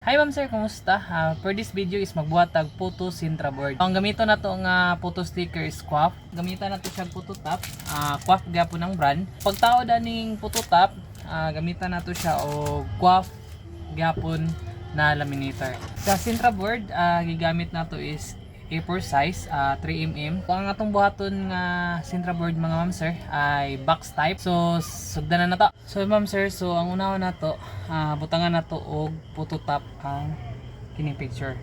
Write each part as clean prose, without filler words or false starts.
Hi, ma'am, sir, kumusta? For this video is magbuhat tag photo Sintra board. Ang gamiton nato nga photo sticker is Quaff. Gamitan nato siya photo top. Quaff gyapon ang brand. Pagtao daning photo top, gamitan nato siya og Quaff gyapon na laminator. Sa Sintra board, gigamit nato is A4 size, 3 mm. Ang atong buhaton nga Sintra board, mga ma'am, sir, ay box type. So sugdan na nato. So ma'am, sir, so ang unahon nato, butangan nato og photo top ang kining picture.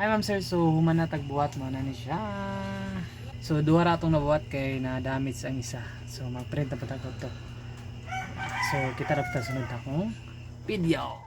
Hi, ma'am, sir, so human na tagbuhat mo na ni siya. So duha ra atong nabuhat kay na damage ang isa. So magprint na pa to. So kita ra pa ta sunod akong video.